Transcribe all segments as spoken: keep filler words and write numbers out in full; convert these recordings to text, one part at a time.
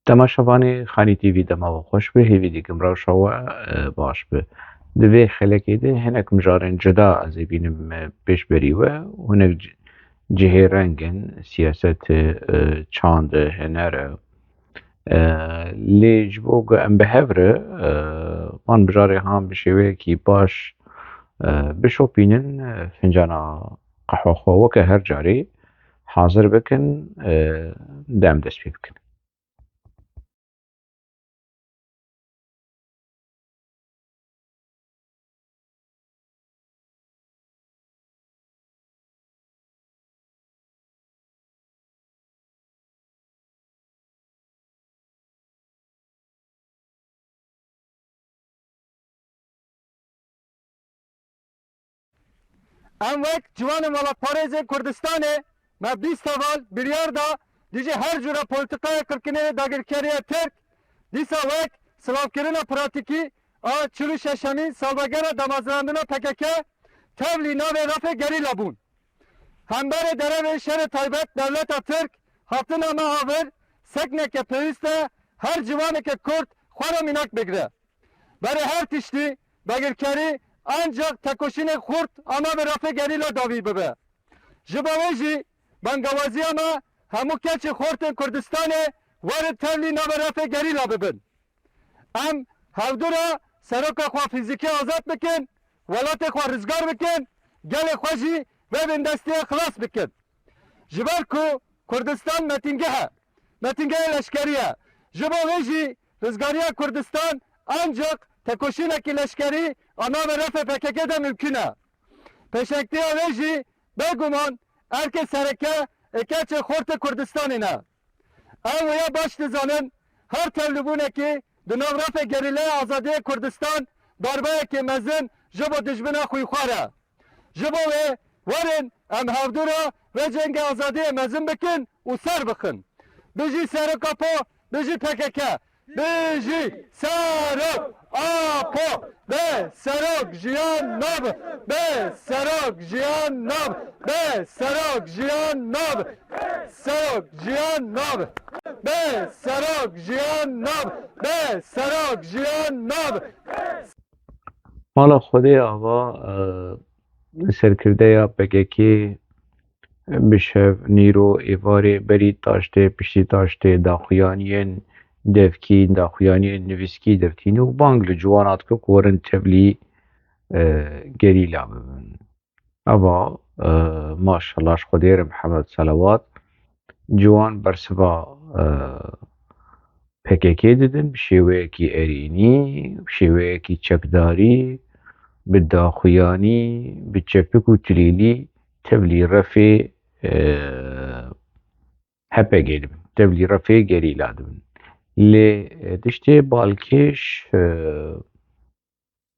Temaşevanê Xanî T V, dema we xweş be, hêvî dikim rewşa we, e, baş be. Di vê xelekê de hinek mijarên cuda ez ê bînim, e, pêşberî we û hinek ci-, cihê reng in, siyaset e, e, çand e, huner e. E, lê ji bo ku em bi hev re, e, van mijarê han bi şêweyekî baş, e, bişopînin, e, fincana qehwe xwe weke her carê hazir bikin, e, de em dest pê bikin. Em wek ciwanên welatparêzên Kurdistanê me bîst heval biryar da dijî her cure polîtîkaya qirkirinê dagirkeriya Tirk, dîsa wek silavkirina pratîkî a çil û şeşemîn salvegera damezrandina P K K tevlî navê refê gerîla bûn. Hemberê derevê şerê taybet dewleta Tirk hatina me havir sekneke pêwîst e her ciwaneke Kurd xwe re mînak bigre. Berê her tiştî dagirkerî ancak tekoşînê xurt a navê refê gerîla dawî bibe. Ji bo wê jî bangawaziya me hemû keçê xortên Kurdistanê werin tevlî navê refê gerîla bibin. Em hevdû re seroka xwe fîzîkî azad bikin, welatê xwe rizgar bikin, gelê xwe jî vê bindestiyê xilas bikin. Ji ber ku Kurdistan metîngeh e, metîngehê leşkerî ye. Ji bo wê jî rizgariya Kurdistan ancak tekoşînekî leşkerî a navê refê P K K de mimkun e. Pêşengtiya wê jî bêguman erkê sereke ê keçê xortê Kurdistanê ne. Ew wêya baş dizanin, her tevlîbûnekî di nav refê gerîlaya azadiyê Kurdistan darbeyekê mezin ji bo dijmina xwîxwar e. Ji bo wê werin em hevdû re vê cengê azadiyê mezin bikin û ser bixin. Bijî Serok Apo, bijî P K K. Bijî Serok Apo, bê serok jiyan nabe. Bê serok jiyan nabe. Bê serok jiyan nabe. Serok jiyan nabe. Bê serok jiyan nabe. Bê serok jiyan nabe. Mala Xwedê ava, e, serkirdeya P K K bi şev, nîro, êvarê berî taştê, piştî taştê daxuyaniyên devkî, daxuyaniyên nivîskî dertîne û bang li ciwana dike ku werin tevlî, e, gerîla bibin. Eva, e, maşallah ji Xwedê re Mihemed selawat, ciwan bersiva, e, P K K didin, bi şêweyekî erênî, bi şêweyekî çekdarî, bi daxuyanî, bi çepik û tilîlî tevlî refê, e, H P G dibin, tevlî refê gerîla dibin. Lê, e, tiştê balkêş, e,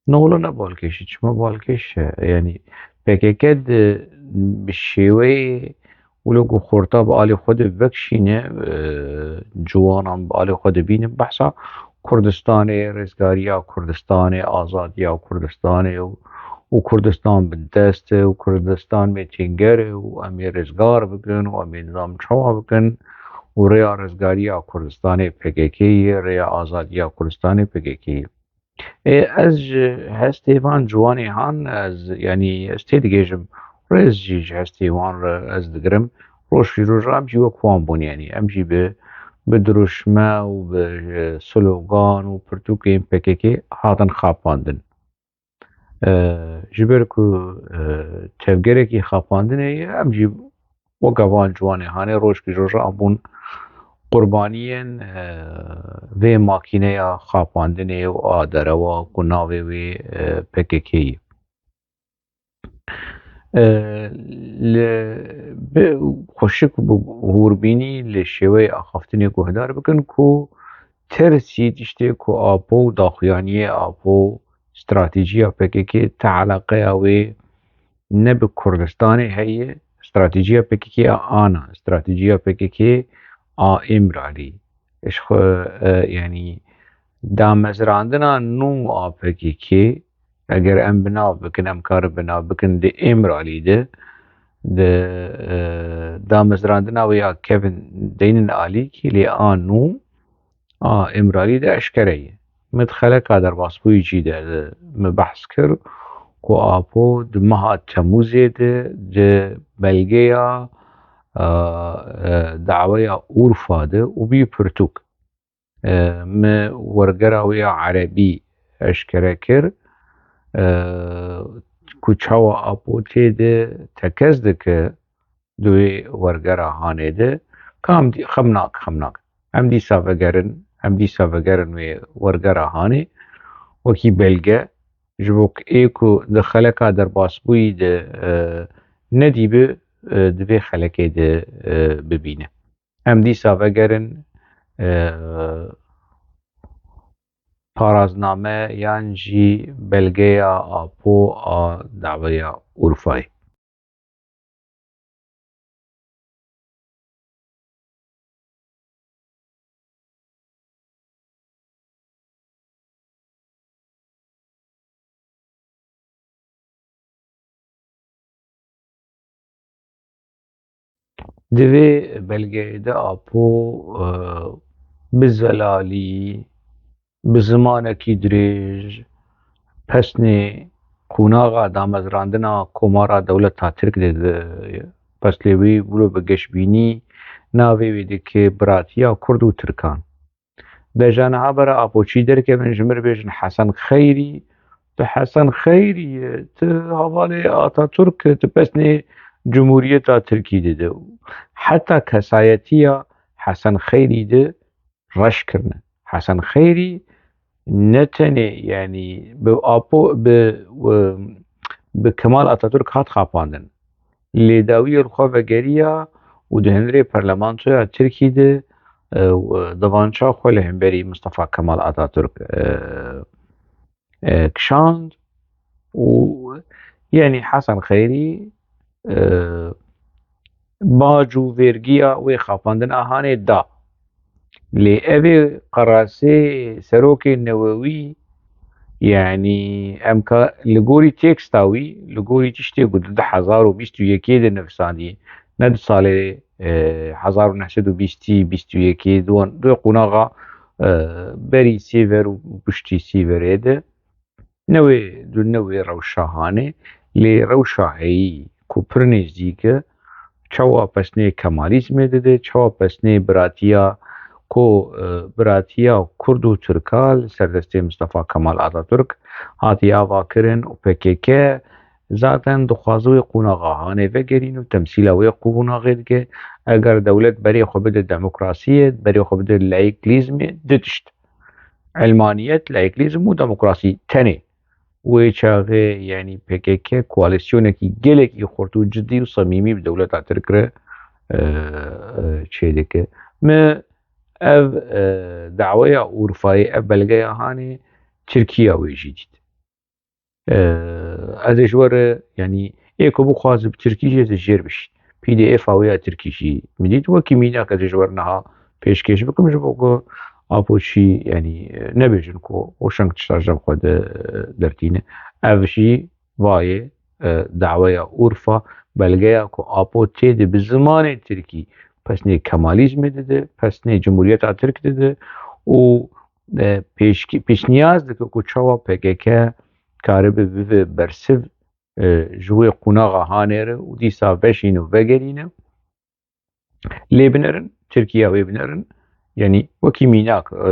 Ne wilo ne balkêş e, çima balkêş e? Yanî P K K di bi şêweyê wilo ku xorta bi alî xwe de vekişîne, e, ciwanan bi alî xwe de bîne, behsa Kurdistanê, rêzgariya Kurdistanê, azadiya Kurdistanê û, û Kurdistan bindest e û Kurdistan mêtînger e û em ê rêzgar bikin û em ê nizam çawa bikin û rêya rêzgariya Kurdistanê P K K ye, rêya azadiya Kurdistanê P K K ye. Ê, ez ji hestê van ciwanê han, ez, yanî, ez têdigêjim, rêz jî ji hestê wan re ez digirim. Roj jî roja em jî wek wan bûn, yanî, em jî bi, bi dirûşme û bi, e, slogan û pirtûkên P K K hatin xapandin. E, ji ber ku, e, tevgerekî xapandinê ye, em jî weke van ciwanê hanê rojkî roja bûn qurbaniyên, e, vê makîneya xapandinê û a derewa ku navê wê, e, P K K ye. E, li bi xweşik û bi hûrbînî li şêweyê axaftinê guhdar bikin ku tirsî tiştê ku Apo û daxuyaniyê Apo, stratejiya P K K ti eleqeya wê ne bi Kurdistanê heye, stratejiya P K K a ana, stratejiya P K K a Îmralî. Ji xwe, e, yanî damezrandina nû a P K K, eger em bi nav bikin, em karin bi nav bikin di Îmralî de, di, e, damezrandina wê ya kevin deynin alîkî, lê a nû, a Îmralî de eşkere ye. Min di xeleka derbasbûyî jî de, de min behs kir ku Apo di meha Temûzê de di belgeya, e, e, daweya Urfa de û bî pirtûk. E, min wergera wê ya erebî eşkere kir, e, ku çawa Apo tê de tekez dike di wê wergera Hanê de, ka em dî-, xem nak, xem nak. Em dîsa vegerin, em dîsa vegerin wê wergera Hanê wekî belge, ji bo ku ê ku di xeleka derbasbûyî de, e, nedîbi, e, di vê xelekê de, e, bibîne. Em dîsa vegerin, e, parazname yan jî belgeya Apo a daweya Urfayê. Di vê belgeyê de Apo, e, bi zelalî, bi zimanekî dirêj pesnê qonaxa damezrandina Komara Dewleta Tirk dide. Peslê wî wilo bi geşbînî navê wê dike biratiya Kurd û Tirkan. De ja niha bera Apo çî derkevin, ji mir bêjin Hesen Xeyrî, tu Hesen Xeyrî yî, tu hevalê Ataturk, tu pesnê Cumhuriyeta Tirkî dide. Heta kesayetiya Hesen Xeyrî de reş kirine. Hesen Xeyrî ne tenê, yanî bi Apo, bi, bi Kemal Ataturk hat xapandin. Lê dawiyê li xwe vegeriya û di hundirê parlamentoya Tirkî de, e, û, e, divança xwe li hemberî Mustafa Kemal Ataturk, e, e, kişand û, yanî Hesen Xeyrî, e, bac û vergiya wê xapandina Hanê da. Lê ev ê qerasê serokê newewî, yanî em ka li gorî teksta wî, li gorî tiştê ku di du hezar û bîst û yekê de nivîsandî, ne di salê, e, hezar û neh sed û bîstî, bîst û yekê, di wan, di qonaxa, e, berî Sêver û piştî Sêverê de, ne wê, du ne wê rewşa Hanê, lê rewşa heyî ku pir nêzdîk e, çawa pesnê Kemalîzmê dide, çawa pesnê biratiya ku, e, biratiya Kurd û Tirka li ser destê Mustafa Kemal Ataturk hatiye avakirin û P K K zaten dixwaze wê qonaxa Hanê vegerîn û temsîla wê qonaxê dike. Eger dewlet berê xwe bide demokrasiyê, berê xwe bide laîklîzmê, du tişt. Elmaniyet, laîklîzm û demokrasî tenê. Wê çaxê, yanî P K K koalîsyonekî gelekî xurt û cidî û semîmî bi dewleta Tirk re, e, e, çêdike. Me ev, e, daweya Urfayê, ev belgeya Hanê Tirkiya wê jî dît. E, ez ê ji we re, yanî ê ku bixwaze bi Tirkî jî ez ê jêr bişî. P D F a wê ya Tirkî jî min dît. Wekî mînak ez ê ji we re niha pêşkêş bikim, ji bo ku Apo çî, yanî, e, nebêjin ku Oşang tişta ji xwe de, e, dertîne. Ev jî vayê, e, daweya Urfa, belgeya ku Apo tê de bi zimanê Tirkî pesnê Kemalîzmê dide, pesnê Cumhuriyeta Tirk dide û, e, pêşkî-, pêşniyaz dike ku çawa P K K karibe bibe bersiv, e, ji wê qonaxa Hanê re û dîsa veşîne û vegerîne. Lê binerin, Tirkiye wê binerin, yanî wekî mînak, e,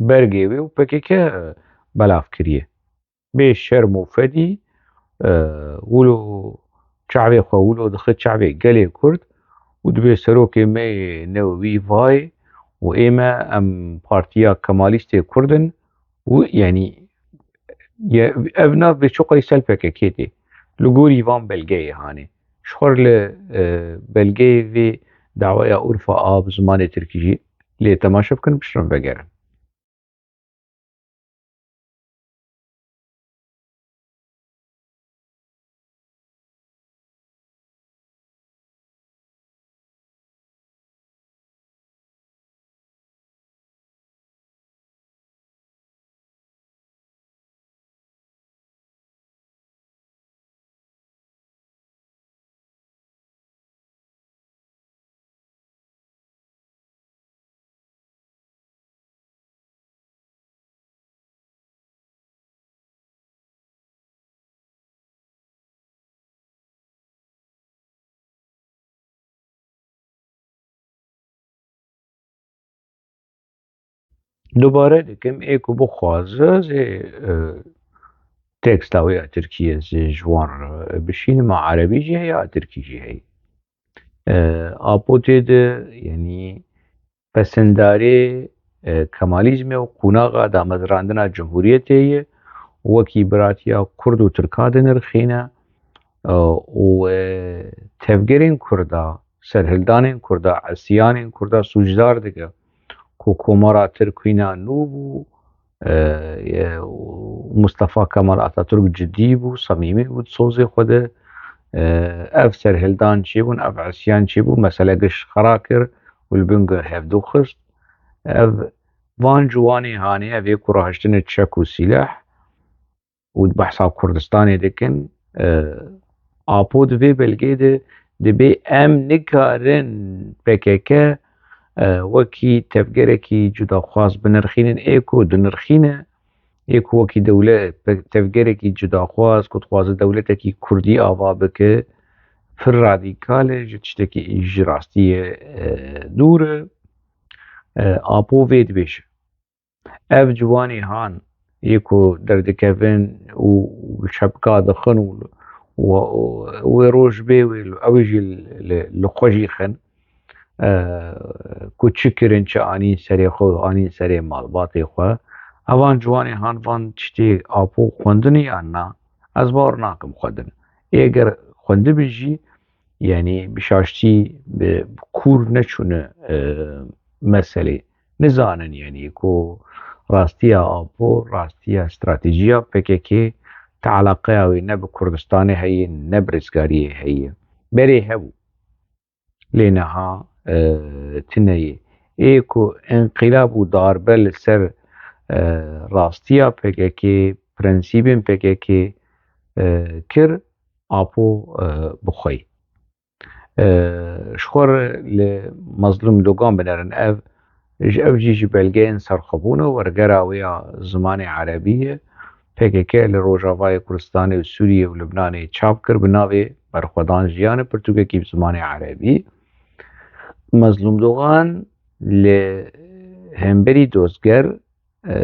bergê wê û P K K, e, belav kiriye. Bê şerm û fedî, e, wilo çavê xwe wilo dixe çavê gelê Kurd û dibê serokê me yê newewî vayê û ê me em partiya Kemalîstê Kurd in û, yanî, ye, ev nav bê çi qey sel P K K tê. Li gorî van belgeyê Hanê. Ji xwe re li, e, belgeyê vê daweya Urfa a bi zimanê Tirkî jî lê temaşe bikin, bişirin vegerin. Dubare dikim, ê ku bixwaze zê, e, teksta wê ya Tirkî ye, zê ji wan re bişînim, a erebî jî heye, a tirkî jî heye. E, Apo tê de, yanî, pesindarê, e, Kemalîzmê û qûnaxa damezrandina Cumhuriyetê ye, wekî biratiya Kurd û Tirka dinirxîne, e, û, e, tevgerên Kurda, serhildanên Kurda, esiyanên Kurda sûcdar dike ku Komara Tirk wîna nû bû, e, e, û Mustafa Kemal Atatürk cidî bû, samîmî bû di sozê xwe de. E, ev serhildan çêbûn, ev esyan çêbû, mesele giş xera kir û li bin hevdû xist. Ev van ciwanê hanê, ev ê ku rahiştine çek û sîleh û di behsa Kurdistanê dikin. E, Apo di vê belgê de dibê em nikarin P K K, e, wekî tevgerekî cudaxwaz binirxînin, ê ku dinirxîne, ê ku wekî dewle-, pe-, tevgerekî cudaxwaz ku dixwaze dewletekî Kurdî ava bike, pir radîkal e, ji tiştekî ji rastiyê, e, dûr e. E, Apo vê dibêje. Ev ciwanê han yê ku derdikevin û şepka dixin û, û, û wê roj bê wê, ew jî li, li xwe jî xin, e, ku çi kirin, çi anîn serê xwe, anîn serê malbatê xwe. Evan ciwanê han van tiştê Apo xwendin yan na? Ez bawer nakim xwendin. Ê ger xwendibin jî, yanî bi şaştî, bi, bi kûr neçûne, e, meselê. Nizanin, yanî ku rastiya Apo, rastiya stratejiya P K K, ti eleqeya wê ne bi Kurdistanê heye, ne bi rizgariyê heye. Berê hebû. Lê niha, e, tune ye. Ê ku înqîlab û darbe li ser, e, rastiya P K K, prensîbên P K K, e, kir, Apo, e, bi xwe ye. E, ji xwe re li Mazlûm Dogan binerin. Ev, ji, ev jî ji belgeyên serxwebûn e, wergera wê ya zimanê erebî ye. P K K li Rojavayê Kurdistanê û Sûriyê û Libnanê çap kir bi navê Berxwedan Jiyan e, pirtûkekî bi zimanê erebî. Mazlûm Dogan li hemberî dozger, e,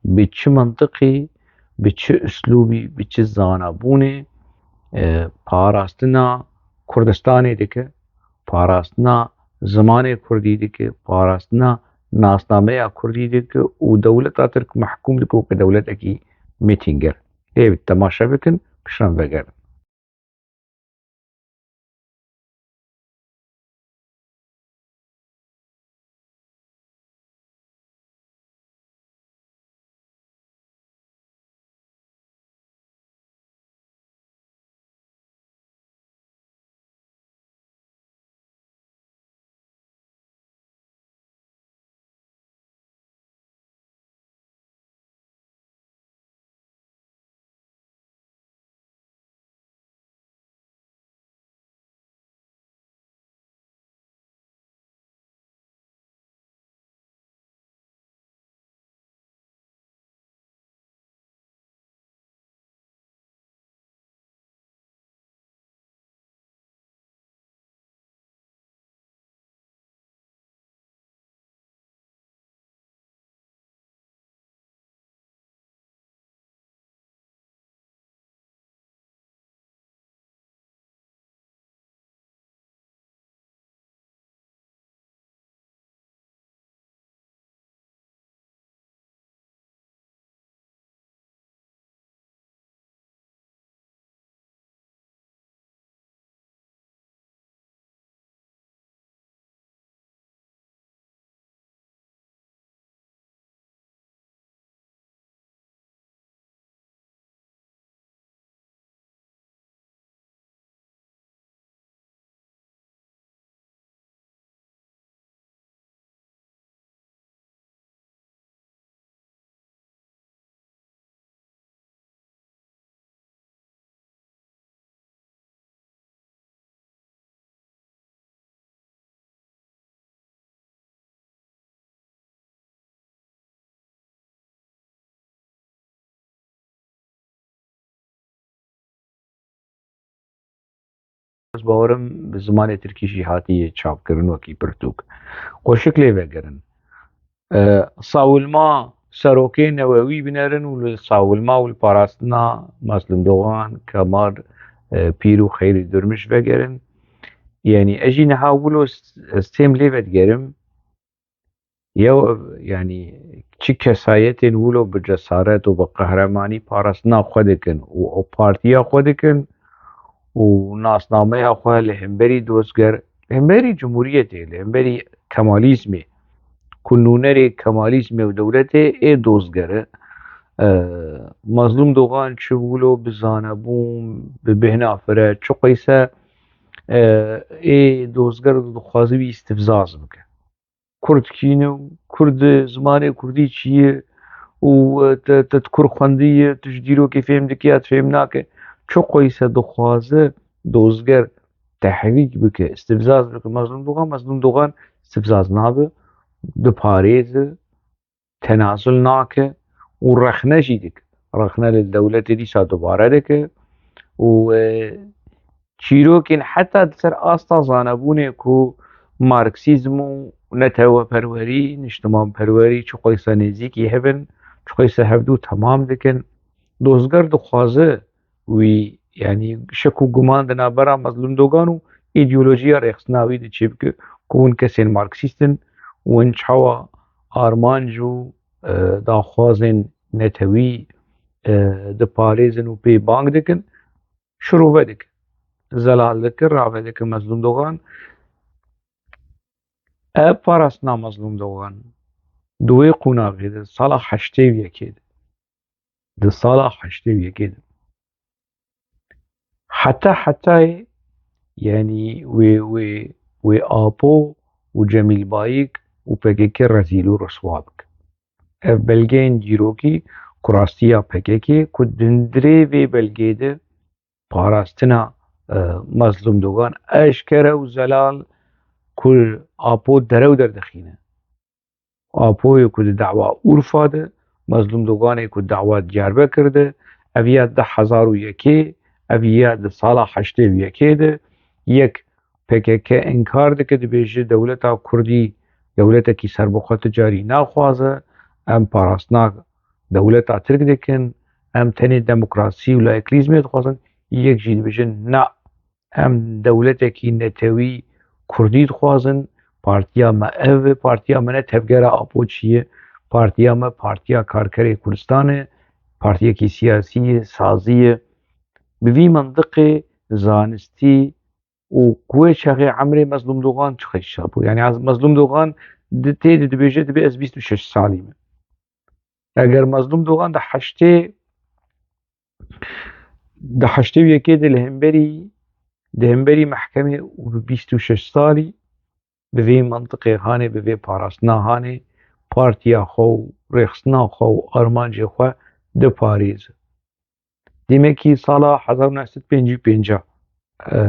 bi çi mintiqî, bi çi uslûbî, bi çi zanabûnê, e, parastina Kurdistanê dike, parastina zimanê Kurdî dike, parastina nasnameya Kurdî dike û dewleta Tirk mehkûm dike weke dewletekî mîtînger. Lê temaşe bikin, piştre em vegerin. Ez bawerim bi zimanê tirkî jî hatiye çapkirin wekî pirtûk. Xweşik lê vegerin. E, sawilma serokê newewî binerin û li sawilma û li parastina Mezlûm Dogan, Kemal, e, Pîr û Xeyrî Durmiş vegerin. Yanî ez jî niha wilo s-, stêm lê vedigerim. Yew, yanî çi kesayetên wilo bi cesaret û bi qehremanî parastina xwe dikin û ew partiya xwe dikin û nasnameya xwe li hemberî dozger, li hemberî cumhuriyetê, li hemberî Kemalîzmê, ku nûnerê Kemalîzmê û dewletê ê dozger e. E, Mezlûm Dogan çi wilo bi zanebûn, bi bêhna fire, çi qeyse, e, ê dozger dixwaze wî îstifzaz bike. Kurd kî ne û Kurd, zimanê Kurdî çi ye û, e, te, te, tu Kurd xwendiye, tu ji dîrokê fêm dike ya tu fêm nake. Çi qeyse dixwaze dozger tehrîk bike, îstifzaz bike Mezlûm Dogan, Mezlûm Dogan îstifzaz nabe, diparêze, tenazul nake û rexne jî dike. Rexne li dewletê dîsa dubare dike û, e, çîrokên heta di ser asta zanebûnê ku Marksîzm û neteweperwerî, niştimanperwerî çi qeyse nêzîkî hev in, çi qeyse hevdû temam dikin. Dozger dixwaze wî, yanî şek û guman di navbera Mezlûm Dogan û îdeolojiya rêxistina wî de çêbike ku hûn kesên Marksîst in û hûn çawa armanc û, e, daxwazên netewî, e, diparêzin û pê bang dikin, şirove dike, zelal dike, rave dike Mezlûm Dogan. Ev parastina Mezlûm Dogan di wê qonaxê de sala heştê û yekê de, di sala heştê û yekê de heta hetayê, yanî wê, wê, wê Apo û Cemîl Bayik û P K K rezîl û riswa bike. Ev belgeyên dîrokî ku rastiya P K K ku di hundirê vê belgeyê de parastina, e, Mezlûm Dogan eşkere û zelal ku Apo derew derdixîne. Apoyê ku di dawa Urfa de, Mezlûm Doganê ku dawa Diyarbekir de, ev ya di hezar û yekê, ev ya di sala heştê û yekê de, yek P K K inkar dike, dibêje dewleta Kurdî dewletekî serbixwe ti carî naxwaze, em parastina dewleta Tirk dikin, em tenê demokrasî û laîklîzmê dixwazin, yek jî dibêje na, em dewletekî netewî Kurdî dixwazin, partiya me ev e, partiya me ne tevgera Apo çi ye, partiya me Partiya Karkerê Kurdistan e, partiyekî siyasî ye, sazî ye. Bi vî mintiqê zanistî û ku wê çaxê emrê Mezlûm Dogan çi qeysa bû. Yanî ez, Mezlûm Dogan di tê de dibêje, dibê ez bîst û şeş salî me. Eger Mezlûm Dogan di heştê, di heştê û yekê de li hemberî, di hemberî mehkemê û bi bîst û şeş salî, bi vê mintiqê hanê, bi vê parastina hanê, partiya xwe û rêxistina xwe û armancê xwe diparêze. Demekî sala hezar û neh sed pêncî û pênc, e,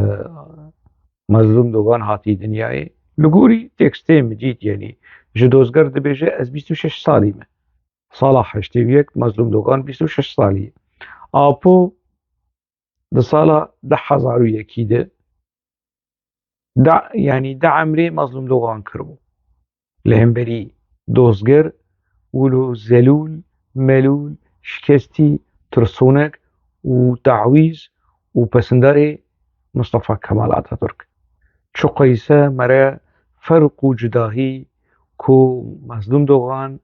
Mezlûm Dogan hatî dinyayê. Li gorî tekstê min dît, yanî ji dozger dibêje, ez bîst û şeş salî me. Sala heştê û yek, Mezlûm Dogan bîst û şeş salî ye. Apo di sala du hezar û yekî de, da, yanî di emrê Mezlûm Dogan kiribû. Li hemberî dozger, wilo zelûl, melûl, şikestî, tirsonek û tawîz û pesindarê Mustafa Kemal Ataturk. Çi qeyse mere ferq û cudahî ku Mezlûm Dogan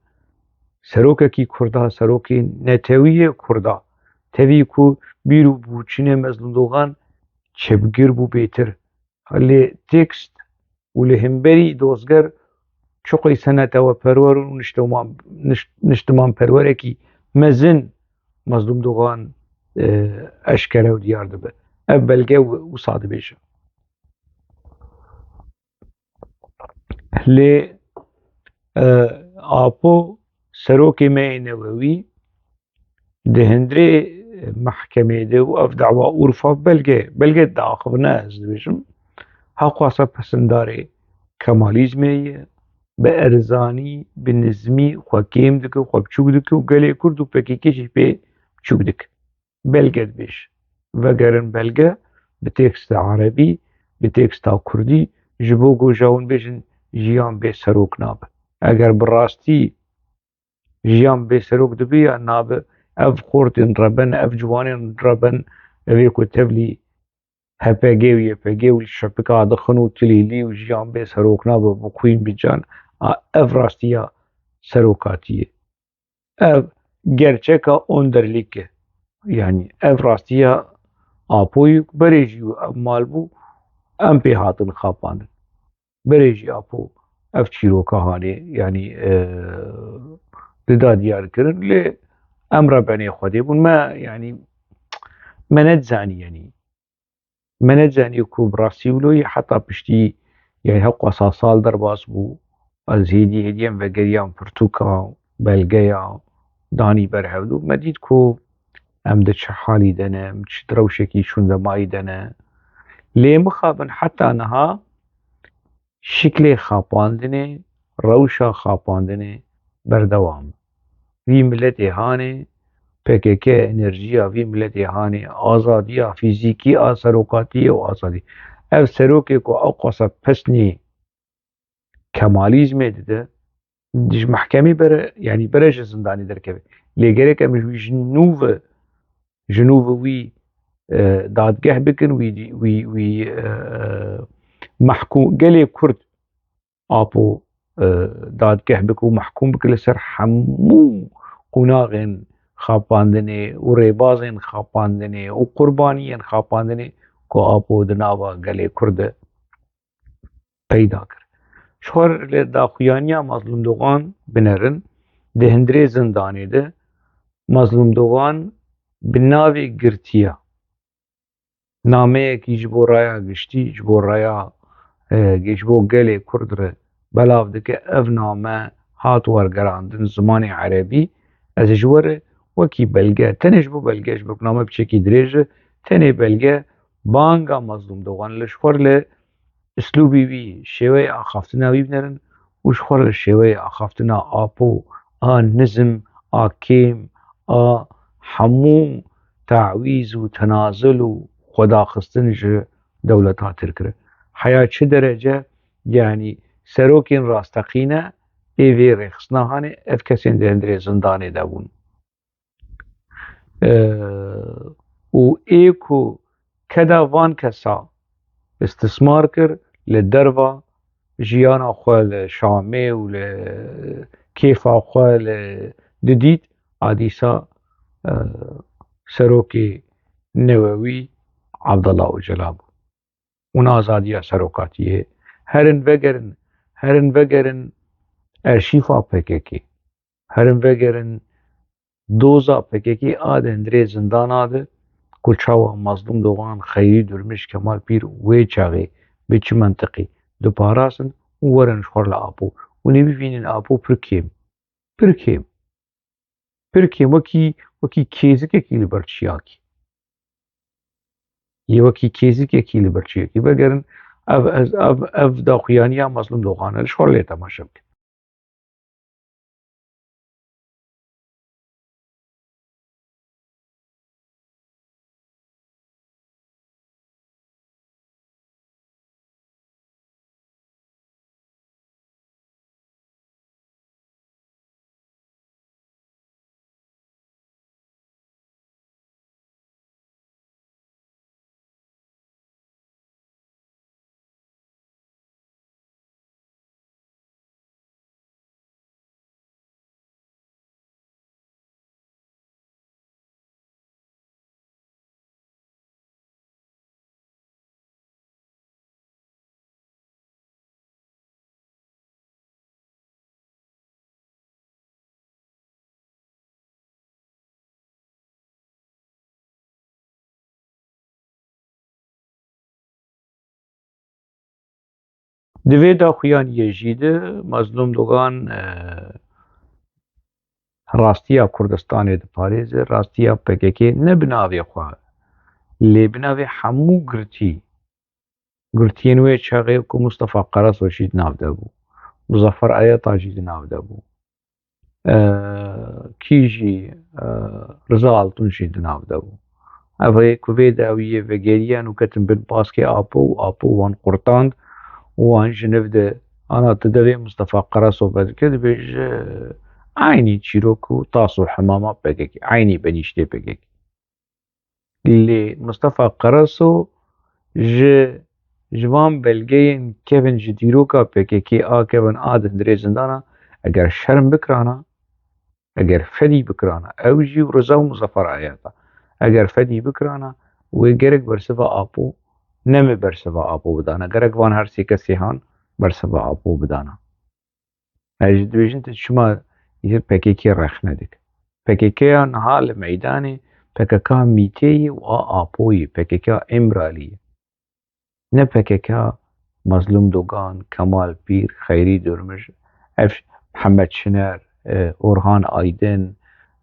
serokekî Kurda, serokê netewî yê Kurda, tevî ku bîr û bûçînê Mezlûm Dogan çepgir bû bêtir. Lê tekst û li hemberî dozger çi qeyse neteweperwer û niştiman-, niş-, niştimanperwerekî mezin Mezlûm Dogan, e, eşkere û diyar dibe. Ev belge wi-, wisa dibêje. Lê, e, Apo serokê me yê newewî di hundirê mehkemê de û ev dawa Urfa belge, belge diaxivine, ez dibêjim, hewqasa pesindarê Kemalîzmê ye, bi erzanî, bi nizmî xwe kêm dike, xwe biçûk dike û gelê Kurd û P K K jî pê biçûk dike. Belge dibêje. Vegerin belge, bi teksta erebî, bi teksta kurdî, ji bo ku ji hûn bêjin jiyan bê serok nabe. Eger bi rastî jiyan bê serok dibiya, nabe ev xortên reben, ev ciwanên reben, evê ku tevlî H P G û Y P G û li şepika dixin û tilîlî û jiyan bê serok nabe, bi xwîn bi can. A, ev rastiya serokatiyê. Ev gerçeka Önderlîk e. Yanî ev rastiya Apoyî berê jî ev mal bû, em pê hatin xapandin. Berê jî Apo ev çîroka hanê, yanî, e, dida diyar kirin, lê em rebenê Xwedê bûn. Me, yanî, me nedizanî, yanî, me nedizanî ku bi rastî wilo yî heta piştî, yanî, hewqasa sal derbas bû, ez hêdî hêdî em vegeriyan pirtûka, belgeya, danî ber hevdû. Me dît ku em di çi halî de ne, em çi di rewşekî şûndemayî de ne. Lê mixabin heta niha şiklê xapandinê, rewşa xapandinê berdewam e. Vî miletê hanê, P K K enerjiya vî miletê hanê, azadiya fîzîkî a serokatiyê û azadî. Ev serokê ku ew qasa pesnî kemalîzmê dide, ji mehkemê bere, yanî bere ji zindanê derkeve. Lê gerek em ji wî ji nû ve, ji nû ve wî, e, dadgeh bikin, wî, wî, wî, e, mehkûm, gelê Kurd Apo, e, dadgeh bike û mehkûm bike li ser hemû qonaxên xapandinê û rêbazên xapandinê û qurbaniyên xapandinê ku Apo di nava gelê Kurd de peyda kir. Ji xwe re li daxuyaniya Mazlûm Dogan binerin, di hundirê zindanê de Mazlûm Dogan bi navê girtiya nameyekî ji bo raya giştî, ji bo raya, e, ji bo gelê Kurd re belav dike. Ev name hat wergerandin zimanê erebî. Ez ji we re wekî belge, tenê ji bo belge, ji bo name piçekî dirêj e, tenê belge banga Mazlûm Dogan li ji xwe re li Îslûbî wî, şêweyê axaftina wî binerin û ji xwe re li şêweyê axaftina Apo a nizm, a kêm, a hemû tawîz û tenazul û xwedaxistin ji dewleta Tirk re. Heya çi derece, yanî serokên rasteqîne ê vê rêxistina hanê, ev kesên di hundirê zindanê de bûn. Û ê ku keda van kesa istismar kir, li derva jiyana xwe li Şamê û li kêfa xwe li didît, a dîsa, e, serokê newewî Abdullah Ocalan bû. Hûn azadiya serokatiyê. Herin vegerin, herin vegerin erşîfa P K K. Herin vegerin doza P K K a di hundirê zindana de ku çawa Mazlûm Dogan, Xeyrî Durmiş, Kemal Pîr wê çaxê bi çi mentiqî diparastin û werin ji xwe re li Apo. Hûn ê bibînin Apo pir kêm, pir kêm, pir kêm wekî, wekî kêzikekî li ber çiyakî. Yê wekî kêzikekî li ber çiyekî vegerin, ev, ev, ev, ev daxuyaniya Mazlûm Doxan e, li ji xwe lê temaşe bikin. Di vê daxuyaniyê jî de Mazlûm Dogan, e, rastiya Kurdistanê diparêze, rastiya P K K ne bi navê xwe, lê bi navê hemû girtî, girtiyên wê çaxê ku Mustafa Karasoç jî di nav de bû, Muzaffer Ayata jî di nav de bû, e, kî jî, e, Riza Altun jî di nav de bû. Ev ê ku vê dawiyê vegeriyan û ketin bin baskê Apo û Apo wan qurtand û wan ji niv de Ana tu devê Mustafa Karaso vedike, dibêje eynî çîrok û tas û hemama P K K, eynî benîştê P K K. Lê Mustafa Karaso ji, ji van belgeyên kevin ji dîroka P K K a kevin a di hundirê zindana, eger şerm bikirana, eger fedî bikirana, ew jî û Riza û Muzaffer Ayata, eger fedî bikirana, wê gerek bersiva Apo, ne me bersiva Apo bidana, gerek van her sê kesê han bersiva Apo bidana. Ez ji dibêjin tu çima ji P K K rexne dik. P K K ya niha li meydanê P K K mîtê yê û a Apo yê, P K K ya Îmralî ye. Ne P K K ya Mazlûm Dogan, Kemal Pîr, Xeyrî Durmuş, ev Mihemed Şiner, e, Orhan Aydin,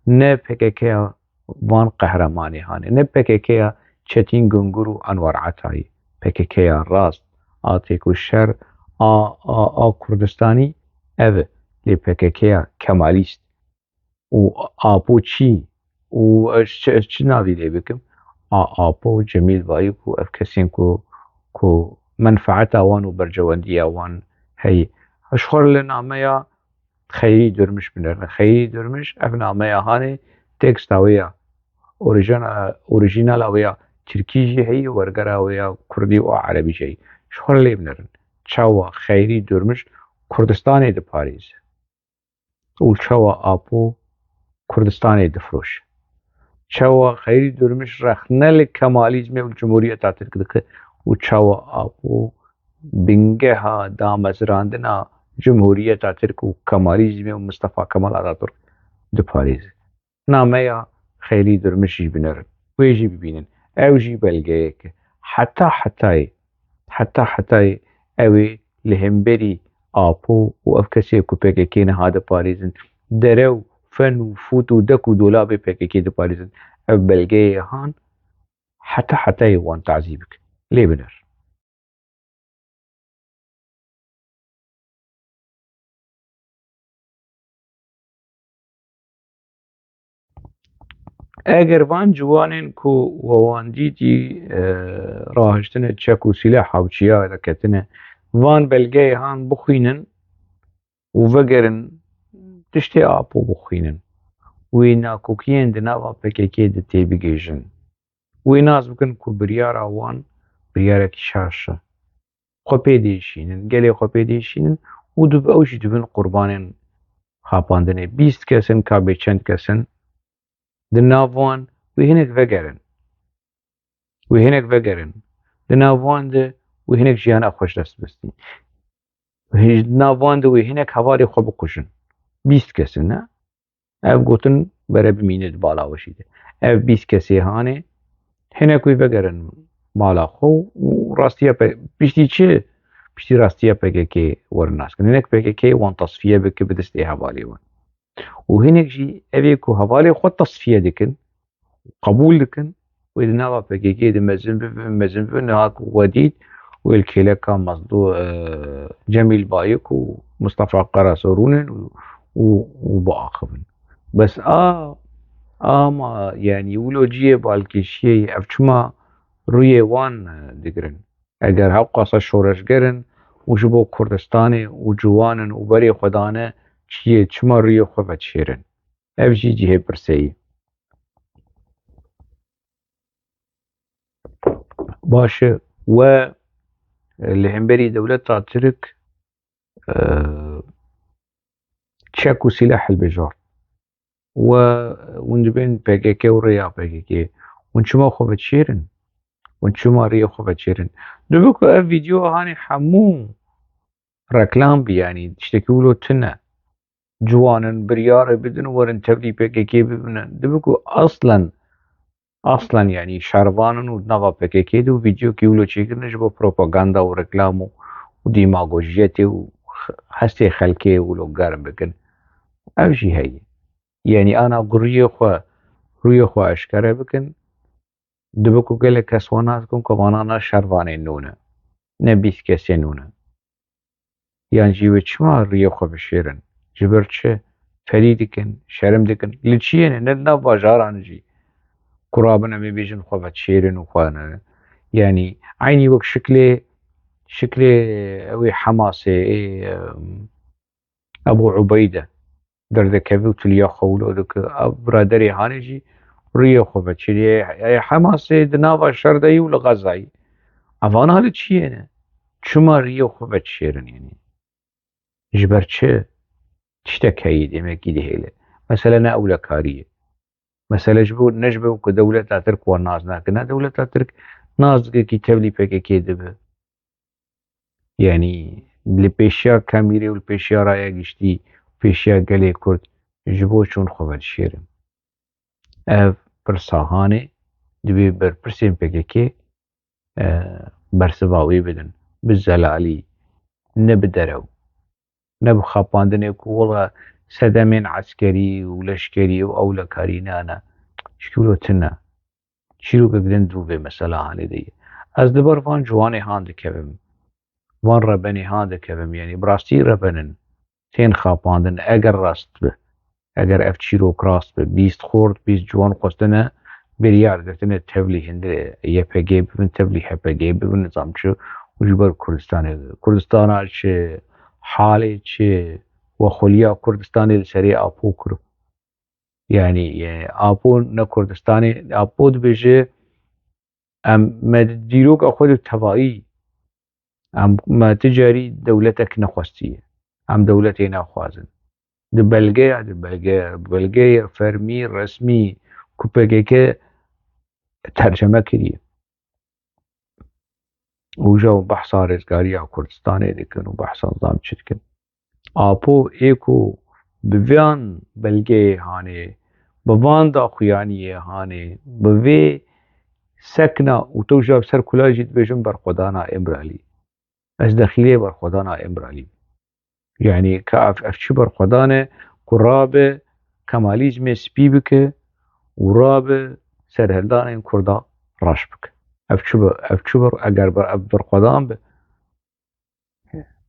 ne P K K ya van qehremanê hanê, ne P K K ya Çetîn Gungur û Enwer Etayî, P K K ya rast, a têkoşer a, a, a Kurdistanî ev e, lê P K K ya Kemalîst û Apo çî û ez çi, ez çi navî lê bikim? A, Apo, Cemîl Bayik û ev kesên ku, ku menfaeta wan û berjewendiya wan heye. Ji xwe li nameya Xeyrî Durmuş binerin. Xeyrî Durmuş, ev nameya hanê, teksta wê ya orîjina-, orîjînala wê ya tirkî jî heye, wergera wê ya kurdî û erebî jî heye. Ji xwe lê binerin. Çawa Xeyrî Durmuş Kurdistanê diparêze û çawa Apo Kurdistanê difiroşe? Çawa Xeyrî Durmuş rexne li Kemalîzmê û Cumhuriyeta Tirk dike û çawa Apo bingeha damezrandina Cumhuriyeta Tirk û Kemalîzmê û Mustafa Kemal Ataturk diparêze? Nameya Xeyrî Durmuş jî binerin. Wê jî bibînin. Ew jî belgeyek e. Heta hetayê, heta hetayê ew ê li hemberî Apo û ev kesê ku P K K niha diparêzin, dere û fen û fût û dek û dolabê P K K diparêzin. Ev belgeyê han heta hetayê wan tazî bike. Lê biner. Eger van ciwanên ku we wan dîtî, e, rahiştine çek û sîleh hawçiya de ketine, van belgeyê han bixwînin û vegerin tiştê Apo bixwînin. Wê nakokiyên di nava P K K de têbigihîjin. Wê nas bikin ku biryara wan biryarekî şaş e. Xwe pê dêşînin, gelê xwe pê dêşînin û dib-, ew jî dibin qurbanên xapandinê. Bîst kes in, ka bê çend kes in. Di nav wan wê hinek vegerin. Wê hinek vegerin. Di nav wan de wê hinek jiyana xwe ji dest bistî. Wê di nav wan de wê hinek hevalê xwe bikujin. Bîst kes in, ne? Ev gotin bere bimîne di bala we jî de. Ev bîst kesê hanê, hinek wê vegerin mala xwe û rastiya P-, piştî çi? Piştî rastiya P K K werin nas kin. Hinek P K K wan tasfiye bike bi destê hevalê wan. Û hinek jî evê ku hevalê xwe tasfiye dikin, qebûl dikin, wê di nava P K K de mezin bibin, mezin bibin, niha ku we dît, wê li kêleka Mazlû-, e, Cemîl Bayik û Mustafa Karaso rûnin û, û, û biaxivin. Bes a, ama, yanî wilo cihê balkêşiyê ev çima rûyê wan, e, digirin? Eger hewqasa şoreşger in û ji bo Kurdistanê û ciwan in û berê xwe dane çiyê, çima rûyê xwe vedişêrin? Ev jî cihê pirsê ye. Baş e, we, e, li hemberî dewleta Tirk, e, çek û sîleh hilbijart. We, hûn dibên P K K û rêya P K K. Hûn çima xwe vedişêrin? Hûn çima rêyê xwe vedişêrin? Dibe ku ev vîdeo hanê hemû reklam bî, yanî tiştekî wilo tune. Ciwanin biryarê bidin û werin tevlî P K K bibine. Dibe ku aslen, aslen yanî şervan in û di nava P K K de û vîdeokî wilo çêkirine ji bo propaganda û reklam û, û demagojiyetê û x-, hestê xelkê wilo germ bikin. Ev jî heye. Yanî ana ku rûyê xwe, rûyê xwe eşkere bikin, dibe ku gelek kes wan nas dikin ku vana na şervanên nû ne. Ne bîst kesên nû ne. Yan jî wê çima rûyê xwe bişêrin? Ji ber çi? Ferî dikin, şerm dikin. Li çiyê ne, ne di nav bajaran jî. Ku rabin em ê bêjin xwe vedişêrin û xwe ne. Yanî eynî wek şiklê şiklê ew ê Hemasê, ê, em, Ebû Ubeyde derdikeve û tiliya xwe wilo dike. Ev biraderê hanê jî riyê xwe veçêrî. Ê, ê Hemasê di nava şer de yî û li Xezayî. Evana li çiyê ne? Çima riyê xwe veçêrin, yanî? Ji ber çi? Tiştek heyî, demekî dihêle. Mesele ne ewlekarî ye. Mesele ji bo, ne ji bo ku dewleta Tirk wan nas nake. Ne, dewleta Tirk nas dike kî tevlî P K K dibe. Yanî li pêşiya Kamîrê û li pêşiya Raya Giştî, pêşiya gelê Kurd ji bo çûn xwe vedişêrin. Ev pirsa hanê, divê berpirsên P K K, e, bersiva wê bidin. Bi zelalî, ne bi derew, ne bi xapandinê ku wela sedemên eskerî û leşkerî û ewlekarî ne, ne. Ji wilo tune. Çîrokek din dû vê mesela hanê de ye. Ez li ber van ciwanê han dikevim. Van rebenê han dikevim. Yanî bi rastî reben in. Tên xapandin. Eger rast bi. Eger ev çîrok rast bi. Bîst xort, bîst ciwan xwestine biryar girtine tevlî hindê Y P G bibin, tevlî H P G bibin, nizam çi û ji ber Kurdistanê. Kurdistana çi, halê çi, wexweliya Kurdistanê li serê Apo kir. Yanî, e, Apo ne Kurdistanê, Apo dibêje, em, me di dîroka xwe de tevayî, em, me ti carî dewletek nexwestiye. Em dewletê naxwazin. Di belgeya, di belgeya, belgeyê fermî, resmî ku P K K terceme kiriye. Û ja behsa rêzgariya Kurdistanê dikin û behsa nizam çi dikin. Apo ê ku bi van belgeyê hanê, bi van daxuyaniyê hanê, bi vê sekna û tew ja bi ser kula jî dibêjin berxwedana Îmralî. Ez dexîlê berxwedana Îmralî. Yanî ka ev, ev çi berxwedan e ku rabe Kemalîzmê spî bike û rabe serhildanên Kurda reş bike. Ev çi be, ev çi be, eger be, ev berxwedan be,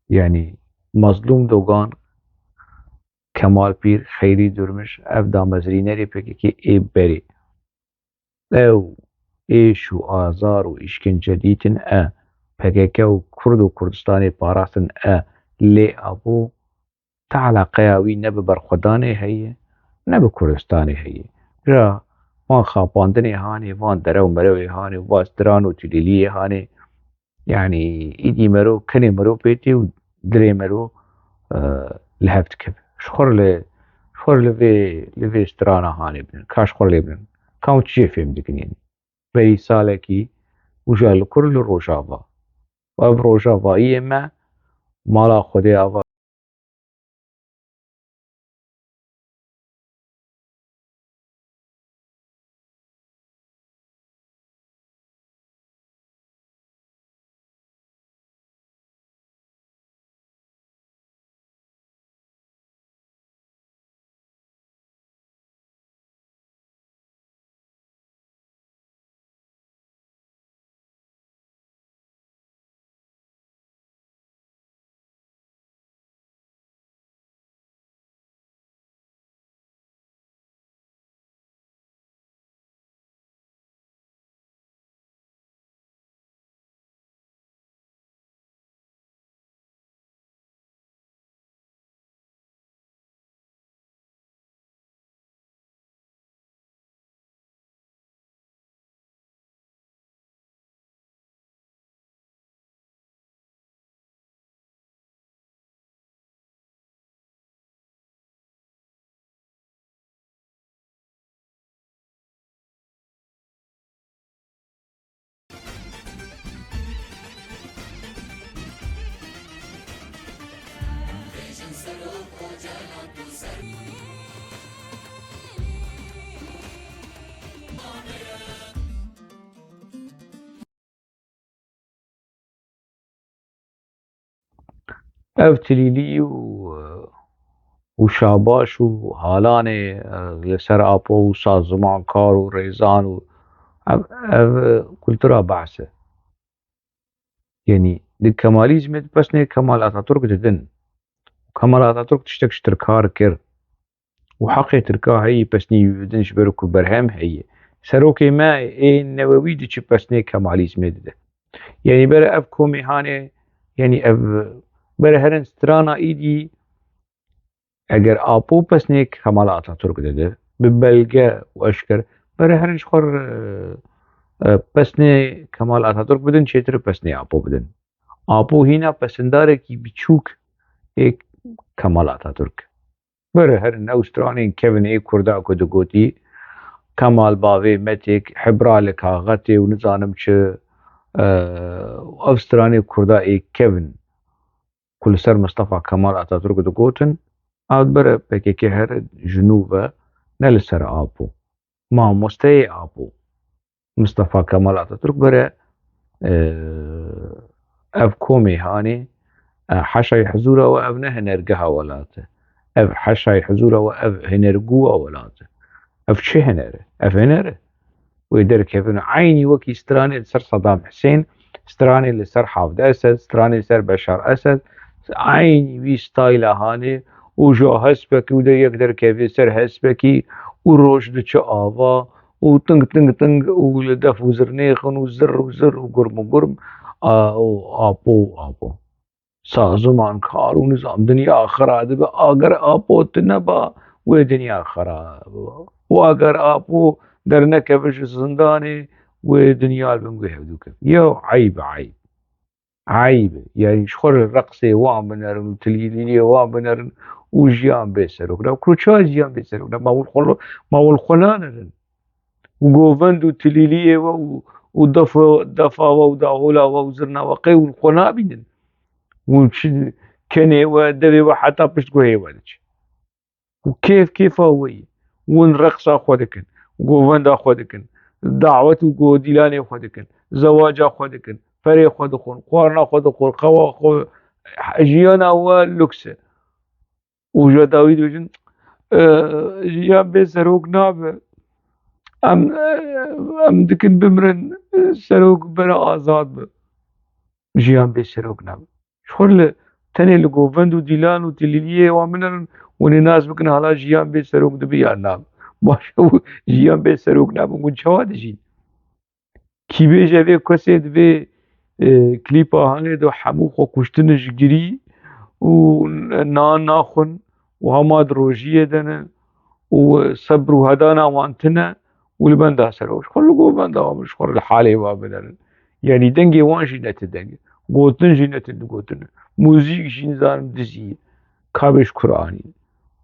yanî Mazlûm Dogan, Kemal Pîr, Xeyrî Durmuş, ev damezrînerê P K K ê berê. Ew êş û azar û îşkence dîtin e. P K K û Kurd û Kurdistanê parastin e. Lê Apo ti eleqeya wî ne bi berxwedanê heye, ne bi Kurdistanê heye. Ja van xapandinê hanê, van derew merewê hanê, van stran û tilîliyê hanê. Yanî îdî mero, kenê mero pê tê û dilê mero, e, li hev dikeve. Ji xwe li, ji xwe li vê, li vê strana hanê binin. Ka ji xwe lê binin. Ka hûn çi jê fêm dikin yanî? Berî salekî û ja li kur li Rojava. Û ev Rojavayiyê me, mala Xwedê ava Ev tilîlî û, û şabaş û halanê, e, li ser Apo û sazimankar û rêzan û ev, ev kultura behs e. Yanî di Kemalîzmê di pesnê Kemal Ataturk didin. Kemal Ataturk tiştek ji Tirka re kir. Û heqê Tirka heyî pesnî wî bidin ji ber ku berhem heye. Serokê me ê newewî diçi pesnê Kemalîzmê dide. Yanî bere ev komê hanê Yanî ev bere herin strana îdî eger Apo pesnê Kemal Atatürk dide, bi belge û eşker, bere herin ji xwe re, e, pesnê Kemal Atatürk bidin, çêtir pesnê Apo bidin. Apo hîna pesindarekî biçûk ê Kemal Atatürk. Bere herin ew stranên kevin ê Kurda ku digotî, Kemal bavê metêk, hebra li kaxetê û nizanim çi, e, ev stranê Kurda ê kevin ku li ser Mistefa Kemal Atatürk digotin, ew bere P K K here ji nû ve ne li ser Apo. Mamosteyê Apo. Mistefa Kemal Atatürk bere, e, ev komê hanê, e, heşayê hizûra we ev ne hinergeha welat e. Ev heşayê hizûra we ev hinergûa welat e. Ev çi hiner e? Ev hiner e. Wê derkevin eynî wekî stranê li ser Saddam Hussein, stranê li ser Hafid Esed, stranê li ser Beşar Esed, eynî wî stayla hanê û ji hespekî û de yek derkevê ser hespekî û roj diçe ava û ting ting ting û li def û zirnêxin û zir û zir û gurm û gurm a, û apo û apo. Sazimankar û nizam dinya xira dibe, ager Apo tune ba, wê dinya xira biba. Û ager Apo dernekeve ji zindanê, wê dinya li bin wê hevdû keve. Yew eyb e, eyb. Eyb e. Yanî ji xwe re reqsê wan binerin û tilîlîliyê wan binerin û jiyan bê serok ne. Kuro çawa jiyan bê serok ne? Ma wil xwe, ma wil xwe nanerin. Û govend û tilîliyê we û, û defa, defa we û dahola we û zirna we qey hûn xwe nabînin? Hûn çi kenê we, devê we heta pişt guhê we diçe. Û kêf kêfa we ye. Hûn reqsa xwe dikin, govenda xwe dikin, dawet û godîlanê xwe dikin, zewaca xwe dikin, perê xwe dixwin, xwarina xwe dixwin, xewa xwe, jiyana we luks e. Û ji dawî dibêjin, e, jiyan bê serok nabe. Em, e, em dikin bimrin, e, serok bere azad be. Jiyan bê serok nabe. Ji xwe li, tenê li govend û dîlan û tilîliyê wan binerin, hûn ê nas bikin hala jiyan bê serok dibe ya nabe. Baş e, jiyan bê serok nabe. Hûn çawa dijîn? Kî bêje vê kesê di vê, e, klîpa hanê de hemû xwe kuştine ji girî û nan naxwin û hema di rojiyê de ne û sebr û hedana wan tine û li benda ser ew ji xwe li govenda wan, ji xwe li halê wan binerin. Yanî dengê wan jî ne ti deng e. Gotin jî ne ti gotin e. Muzîk jî nizanim dizî ye. Kabê ji kur anîn.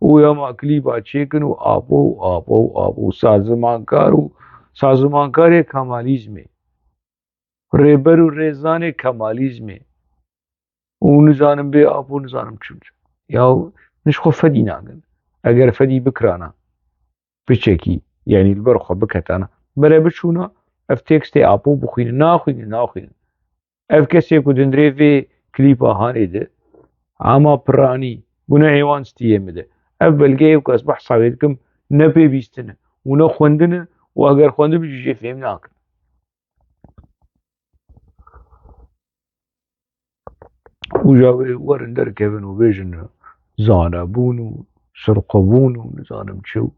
Û ya ma klîba çêkin û apo û apo û apo û sazimankar û sazimankarê Kemalîzmê. Rêber û rêzanê Kemalîzmê. Û nizanim bê apo nizanim çûn. Ya min ji xwe fedî nakin. Eger fedî bikirana, biçekî, yanî li ber xwe biketana, bere biçûna, ev tekstê apo bixwînin, naxwînin, naxwînin. Ev kesê ku dindirê vê klîpa hanê de, ama piranî, gunehê wan stiyê min de. Ev belgeyê ku ez behsa wê dikim, ne pê bîstine û ne xwendine û eger xwendibî jî jê fêm nakin. Û ja wê werin derkevin û bêjin zanebûn û sirxwebûn û nizanim çi û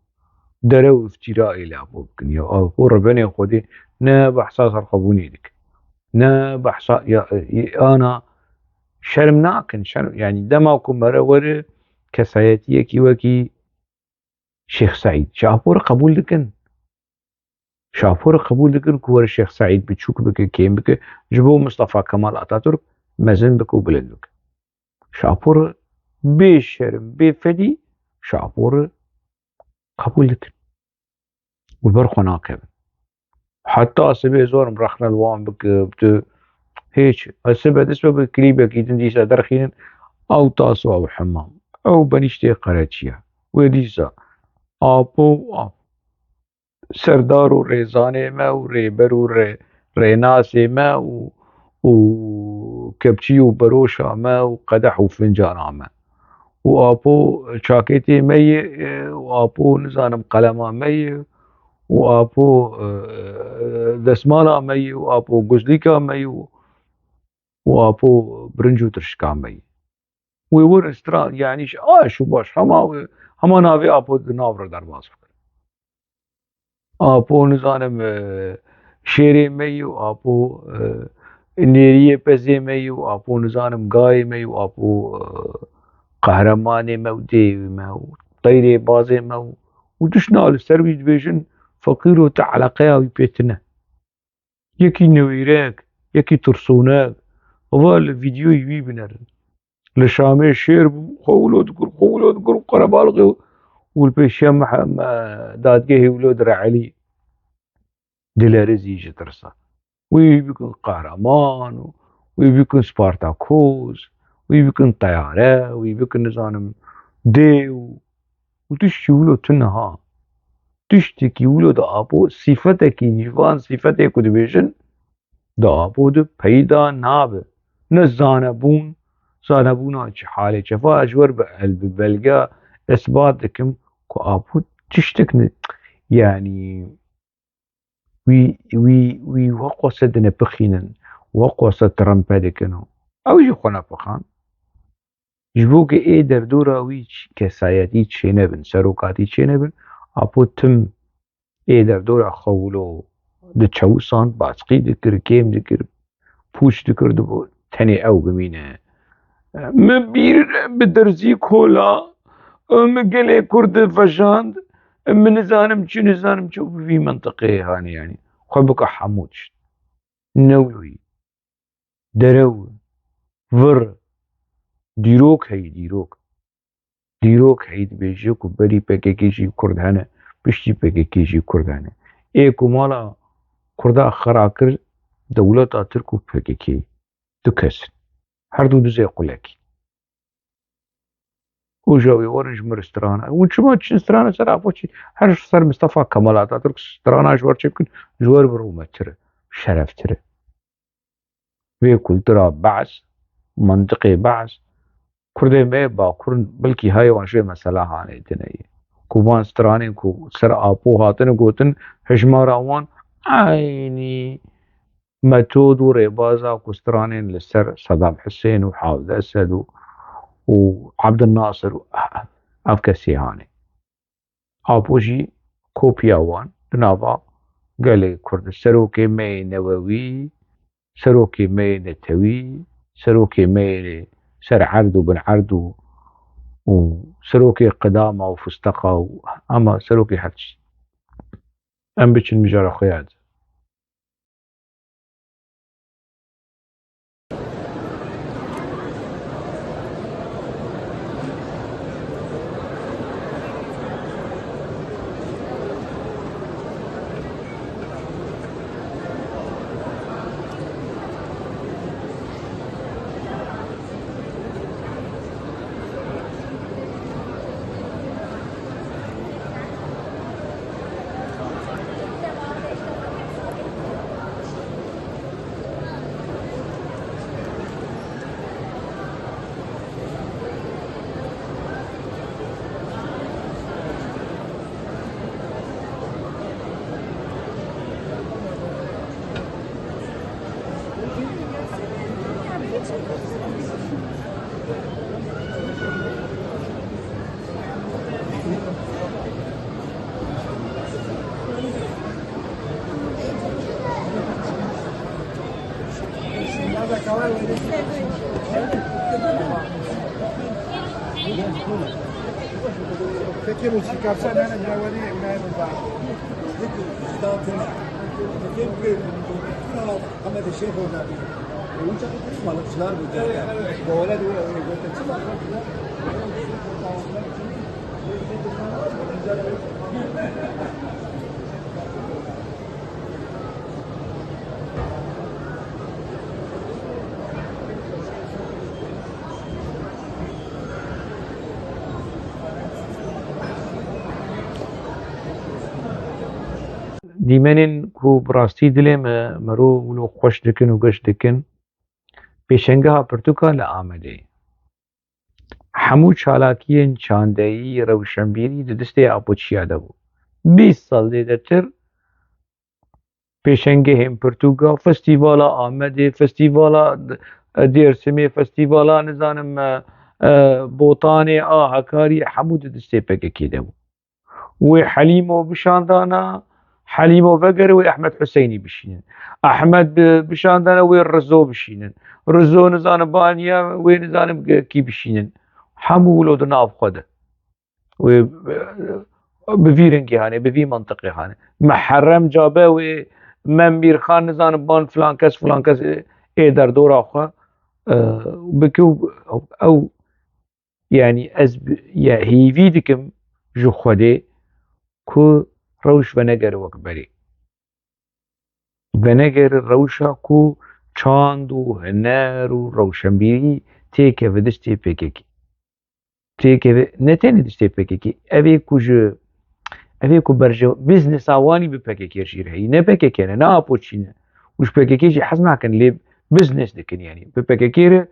dere û iftîra ê li Apo bikin. Ya Apo rebenê Xwedê ne behsa sirxwebûnê dikin. Ne behsa ya, ya ana şerm nakin. Şerm, yanî dema ku mere were kesayetiyekî wekî Şêx Seîd. Ji Apo re qebûl dikin. Ji Apo re qebûl dikin ku were Şêx Seîd biçûk bike, kêm bike, ji bo Mistefa Kemal Atatürk mezin bike û bilind bike. Ji Apo re bê şerm, bê fedî, ji Apo re qebûl dikin. Û li ber xwe nakevin. Heta sibê zorim rexne li wan bike, tu hêç. Ez sibe dest be bi klîbekî din dîsa derxînin, ew tas û ew hemam. Ew benîştê qereçiya. Wê dîsa Apo û Apo. Serdar û rêzanê me û rêber û rê-, rênasê me û, û kepçî û beroşa me û qedeh û fincana me. Û Apo çakêtê me ye, e, û Apo nizanim qelema me ye, û Apo, e, destmala me ye, û Apo guzlîka me ye, û, û Apo birinc û tirşika me ye. Wê werin stran, yanî ji aş û baş, hema wê, hema navê Apo di nav re derbas bikin. Apo, nizanim, e, şêrê me yî û Apo, e, nêriyê pezê me yî û apo nizanim gayê me yî û apo, e, qehremanê me û dêwê me û teyrê bazê me û, û tiştna li ser wî dibêjin feqîro tu eleqeya wî pê tine. Yekî newêrek, yekî tirsûnek, eva li vîdyoyî wî binerin. Li Şamê şêr bû, xwe wilo dikir, xwe wilo dikir û qerebalixê û li pêşiya meh-, me-, dadgehê wilo direelî. Dilerizî ji tirsa. Wî bikin qehreman û wî bikin Spartakos, wî bikin teyare, wî bikin nizanim dê û, û tiştî wilo tune ha. Tiştekî wilo di apo sîfetekî ji van sîfetê ku dibêjin, di apo de peyda nabe. Ne zanebûn, zanebûna çi halê çefa ez ji wer bi el, bi belge isbat dikim ku apo tiştek ne, yanî wî, wî, wî wek xwese dinepixînin, wek xwese tirempe dikin û ew jî xwe nepixand. Ji bo ku ê derdora wî ç-, kesayetî çênebin, serokatî çênebin, apo tim ê derdora xwe wilo diçewisand, baskî dikir, kêm dikir, pûç dikir, dibû tenê ew bimîne. Min bîr bi derzî kola, min gelê Kurd vejand, min nizanim çi, nizanim çi, bi vî mintiqê hanê, yanî xwe bike hemû tişt. Newroyî, derew, vir, dîrok heyî, dîrok. Dîrok heyî dibêje ku berî P K K jî Kurd hene, piştî P K K jî Kurd hene. Ê ku mala Kurda xera kir, dewleta Tirk û P K K. Du kes in. Her du dizê qulekî. Û ji wê werin ji mir strana. Û çima çin strana ser apo çi? Her ji ser Mistefa Kemal Atatürk strana ji wer çêbikin, ji wer bi rûmetir e, şereftir e. Vê kultura behs, mentiqê behs, Kurdên me bakur in, belkî hayê wan ji vê mesela hanê tine ye. Ku van stranên ku ser apo hatine gotin, hejmara wan eynî metod û rêbaza ku stranên li ser Sedam Hisên û Havd Esed û, û Abdul Nasir û ev kesê hanê. Apo jî kopya wan di nava gelê Kurd. Serokê me yê newewî, serokê me yê netewî, serokê me yê ser erd û bin erd û, û serokê qidama û fisteqa û hema serokê her tişt. Em biçin mijara xwe ya din. Peki bu çıkarsa ne ne ne var? Peki, daha tane. Peki, Hemedê Şêxo nabî. Û çaxê tirî balıkçılar bu cadde. Bavule de öyle götür. Dîmenên ku bi rastî dilê me, mero wilo xweş dikin û geş dikin, pêşengeha pirtûka li Amedê. Hemû çalakiyên çandeyî, rewşenbîrî di destê Apoçiya de bû. Bîst sal zêdetir pêşengehên pirtûka, festîvala Amedê, festîvala Dêrsimê, festîvala, nizanim, e, e, Botanê a Hekarî, hemû di destê P K K de bû. Wê Helîmo bişandana, Helîmo vegere wê Ehmed Huseynî bişînin. Ehmed bi-, bişandene wê Rizo bişînin. Rizo nizanim baniye wê nizanim ge-, kî bişînin. Hemû wilo di nav xwe de. Wê, e, bi vî rengî hane, bi vî mantiqê hane. Meherrem cabe wê Mem Mîrxan nizanim ban filan kes, filan kes, e, ê derdora xwe, e, bike û ew, yanî ez bi-, ye hêvî dikim ji Xwedê ku rewş venegere wek berê. Venegere rewşa ku çand û huner û rewşenbîrî têkeve diştê P K K. Têkeve, ne tenê diştê P K K, ev ê ku ji, ev ê ku berje-, biznesa wan î bi P K K jî re heyî. Ne P K K ne, ne Apoçî ne. Û ji P K K jî hez nakin, lê biznes dikin, yanî bi P K K re,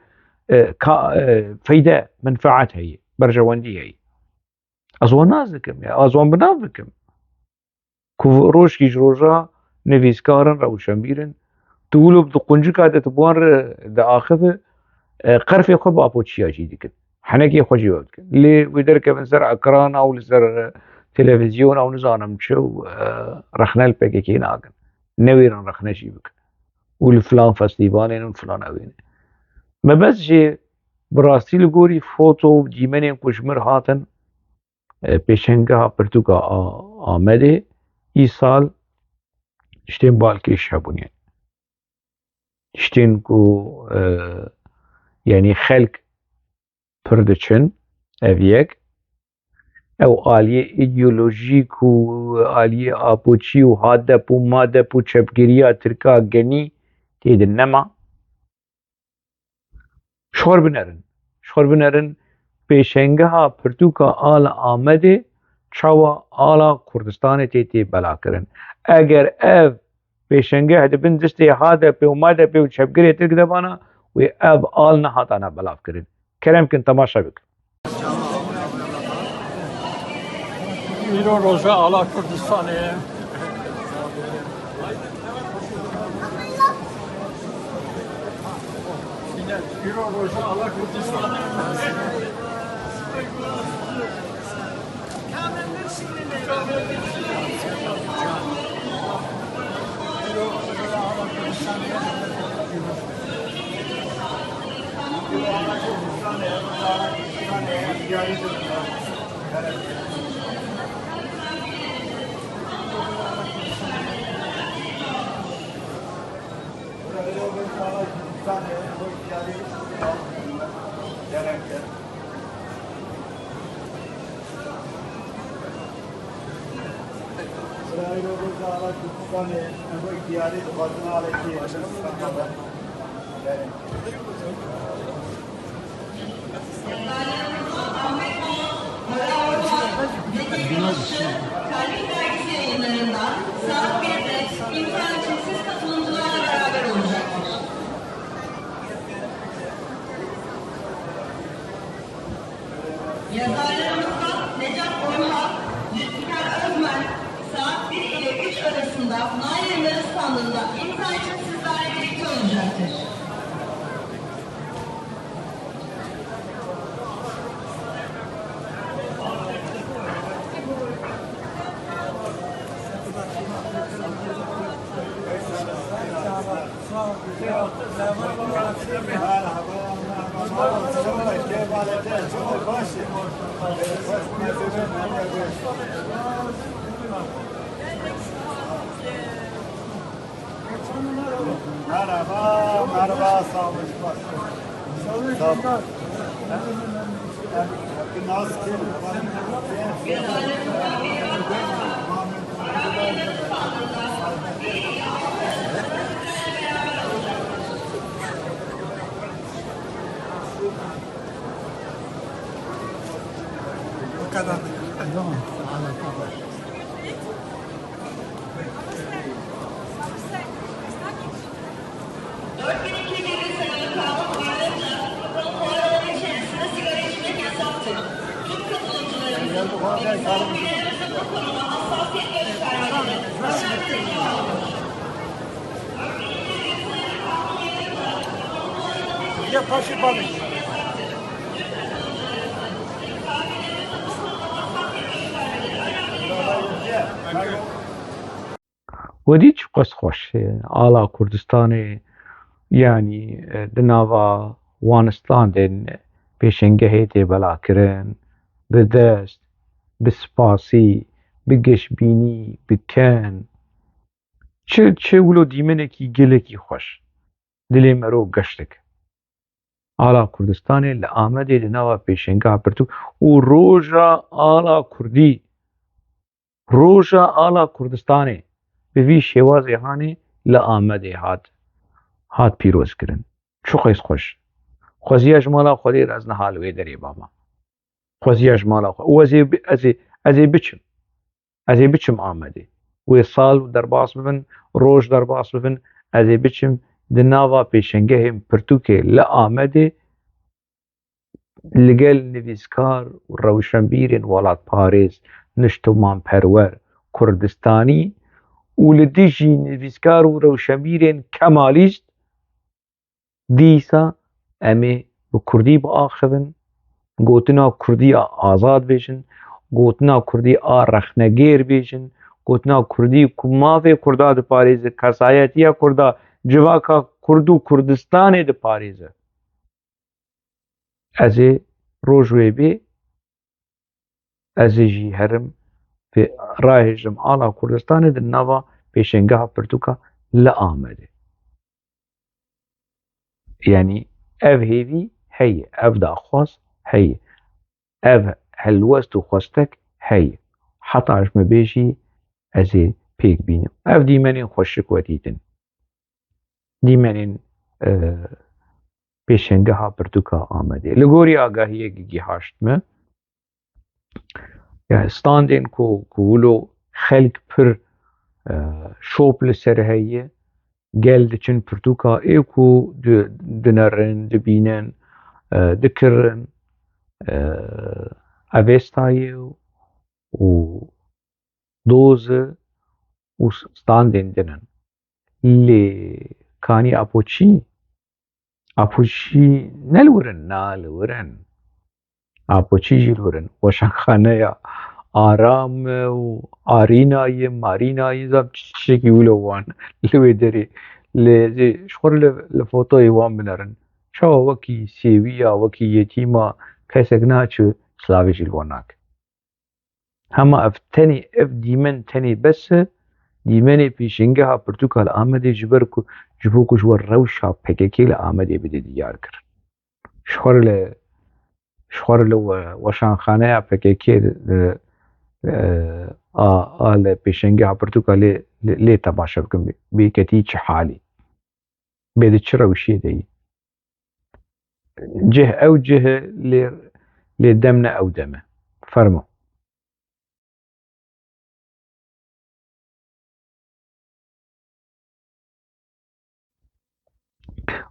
e, ka-, e, feyde, menfaet heye, berjewendî heye. Ez wan nas dikim ya, ez wan bi nav dikim. Ku rojkî ji roja nivîskar in, rewşenbîr in. Tu wilo di quncika de tu bi wan re diaxive, e, qerfê xwe bi Apoçiya jî dikin. Henekê xwe jî we dikin. Lê wê derkevin ser ekrana û li ser, e, televîzyona û nizanim çi û, e, rexne li P K K nakin. Newêrin rexne jî bikin. Û li filan festîvalên û filan ewên. Mebest jî bi rastî li gorî foto û dîmenên ku ji mir hatin, e, pêşengeha pirtûka A-, Amedê îsal tiştên balkêş hebûn, yanî tiştên ku, e, yanî xelk pir diçin, ev yek. Ew aliyê îdeolojîk û aliyê Apoçî û HADEP û MADEP û çepgeriya Tirka genî tê de nema. Ji xwe binerin. Ji xwe binerin pêşengeha pirtûka a li Amedê çawa ala Kurdistanê tê tê belakirin. Eger ev pêşengeh di bin distê HADEPê û MADEPê û çepgirê Tirk de bana, wê ev al nehatana belavkirin. Kerem kin temaşe bikin. Îro roja ala Kurdistanê ye. Îro roja ala Kurdistanê ye. Tarih Dergisi yayınlarından saat birde imza ücretsiz katılımcılarla beraber olacaktır. Yazarlarımızdan Necat Orhan, Zülfikar Özmen saat bir ile üç arasında Nail Yayınları standında imza için sizlerle birlikte olacaktır. Merhaba, merhaba, sağ olun. Sağ olun. Nasıl? Bu kadar. Tamam. Dört bin iki yüz elli sayılı kanun uyarınca kamu alanı içerisinde sigara içmek yasaktır. Tüm katılımcılarımızın ve misafirlerimizin bu konuda hassasiyet göstermesini önemli. Wedî çiqas xweş e. Ala Kurdistanê, yanî, e, di nava wan standên pêşengehê tê belakirin, bi dest, bi spasî, bi geşbînî, bi ken. Çi, çi wilo dîmenekî gelekî xweş. Dilê mero geş dike. Ala Kurdistanê li Amedê di nava pêşengeha pirtûk û roja ala Kurdî, roja ala Kurdistanê bi vî şêwazê hanê li Amedê hat, hat pîrozkirin. Çiqas xweş. Xweziya ji mala Xwedê re ez niha li wê derê bama. Xweziya ji mala xwe. Û ez ê bi-, ez ê, ez ê biçim. Ez ê biçim Amedê. Wê sal derbas bibin, roj derbas bibin, ez ê biçim di nava pêşengehên pirtûkê li Amedê li gel nivîskar û rewşenbîrên welatparêz, niştimanperwer, Kurdistanî û li dijî nivîskar û rewşenbîrên kemalîst, dîsa em ê bi kurdî biaxivin, gotina kurdî ya azad bêjin, gotina kurdî a rexnegêr bêjin, gotina kurdî ku mafê kurda diparêze, kesayetiya kurda, civaka kurd û Kurdistanê diparêze. Ez ê roj wê bê, ez ê jî herim pê rahêjim ala Kurdistanê di nava pêşengeha pirtûka li Amedê. Yanî ev hêvî heye, ev daxwaz heye, ev helwest û xwestek heye. Heta ji me bê jî ez ê pêk bînim. Ev dîmenên xweşik we dîtin. Dîmenên, e, pêşengeha pirtûka Amedê. Li gorî agahiyek gihaşt me, yani standên ku, ku wilo xelk pir, e, şop li ser heye, gel diçin pirtûka ê ku di-, dinerin, dibînin, e, dikirin, e, Avestayê û doz û standên din in. Lê kanî apo çi? Apo çi ne li wir in? Na, li wir in. Apo çi jî li wir in? Weşanxaneya Aram û Arînayê, Marînayê, zam çi tiştekî wilo wan li wê derê. Lê zê ji xwe re li, li fotoyê wan binerin. Çawa wekî sêwiya, wekî yetîma kesek naçe, slavê jî li wan nake. Hema ev tenê, ev dîmen tenê bes e, dîmenê pêşengeha pirtûka li Amedê ji ber ku, ji bo ku ji we rewşa P K K li Amedê bide diyar kir. Ji xwe re li, ji xwe re li we-, weşanxaneya P K K, e, e, a, a li pêşengeha pirtûka lê, lê, lê temaşe bikin, bê, bê ketî çi halî. Bê di çi rewşiyê de yî. Cih ew cih e, lê, lê dem ne ew dem e. Fermo.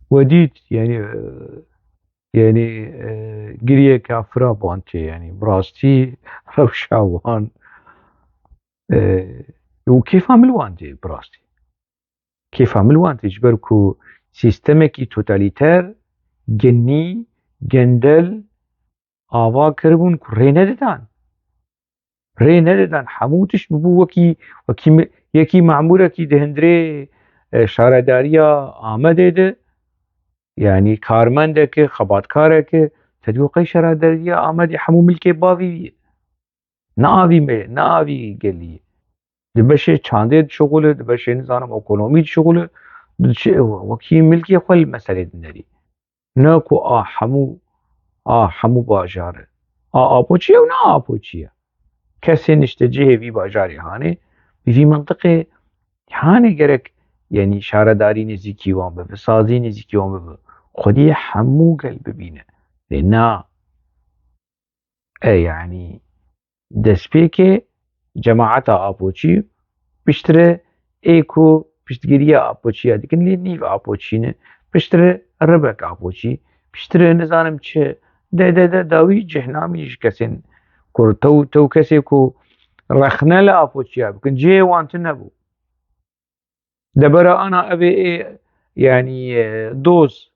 We dît, yani, e, yani, e, giriyeke firabantê, yani, bi rastî rewşa wan, e, û kêfa min li wan tê, bi rastî. Kêfa min li wan tê, ji ber ku sîstemekî totalîter, genî, gendel ava kiribûn ku rê nedidan. Rê nedidan. Hemû tişt bibû wekî, wekî mi-, yekî memûrekî di hundirê, e, şaredariya Amedê de, yanî karmendeke, xebatkareke, te dî qey şaredariya Amedê hemû milkê bavî Ne avî me, ne avî gelî. Di beşê çandê dişuxule, di beşê, nizanim, ekonomî dişuxule, di çi, wekî milkê xwe li meselê dinerî. Ne ku a hemû, a hemû bajar e. A apoçî ye û ne apoçî ye. Kesê niştecihê vî bajarê hanê, vî mintiqê hanê gerek, yanî şaredarî nêzîkî wan bibe, sazî nêzîkî wan bibe. Xwediyê hemû gel bibîne. Lê na. E, yanî destpêkê cemaeta Apoçî, piştre ê ku piştgiriya Apoçiya dikin, lê nîv Apoçî ne, piştre ribek Apoçî, piştre nizanim çi, de, de, de, dawî cih namî ji kesên ku tew, tew kesê ku rexne li Apoçiya bikin, cihê wan tune bû. Debera ana ev ê, ê, yanî, e, doz,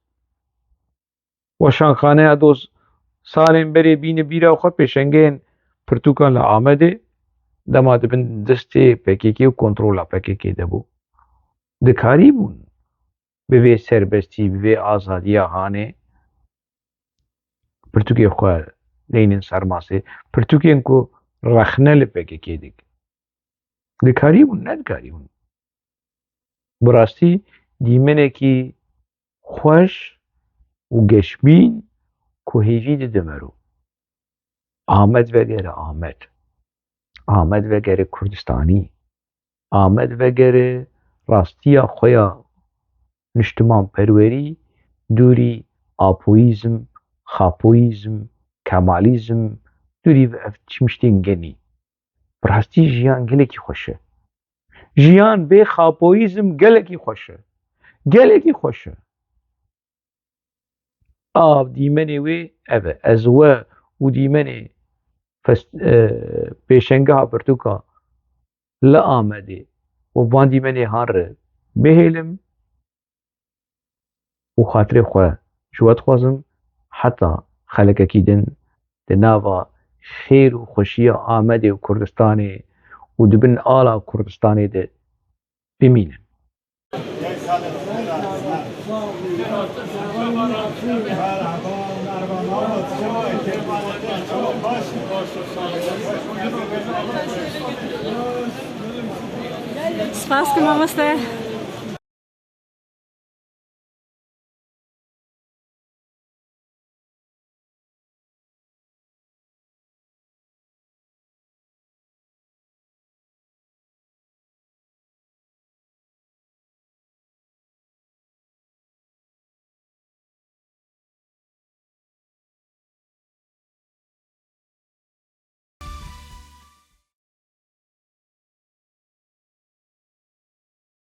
weşanxaneya doz salên berê bîne bîra xwe pêşengeyên pirtûkan li Amedê, dema di bin destê P K K û kontrola P K K de bû, dikarîbûn bi vê serbestî, bi vê azadiya hanê pirtûkê xwe neynin ser masê, pirtûkên ku rexne li P K K dik. Dikarîbûn, nedikarîbûn. Bi rastî dîmenekî xweş û geşbîn ku hêvî dide mero. Amed vegere Amed. Amed vegere Kurdistanî. Amed vegere rastiya xwe ya niştimanperwerî, dûrî apoyîzm, xapoyîzm, kemalîzm, dûrî ev çimiştên genî. Bi rastî jiyan gelekî xweş e. Jiyan bê xapoyîzm gelekî xweş e. Gelekî xweş e. A dîmenê wê ev e. Ez we û dîmenê fest-, e, pêşengeha pirtûka li Amedê û van dîmenê han re bihêlim û xatirê xwe ji we dixwazim, heta xelekekî din di nava xêr û xweşiya Amedê û Kurdistanê û di bin ala Kurdistanê de bimînin. Spas dikim mamoste.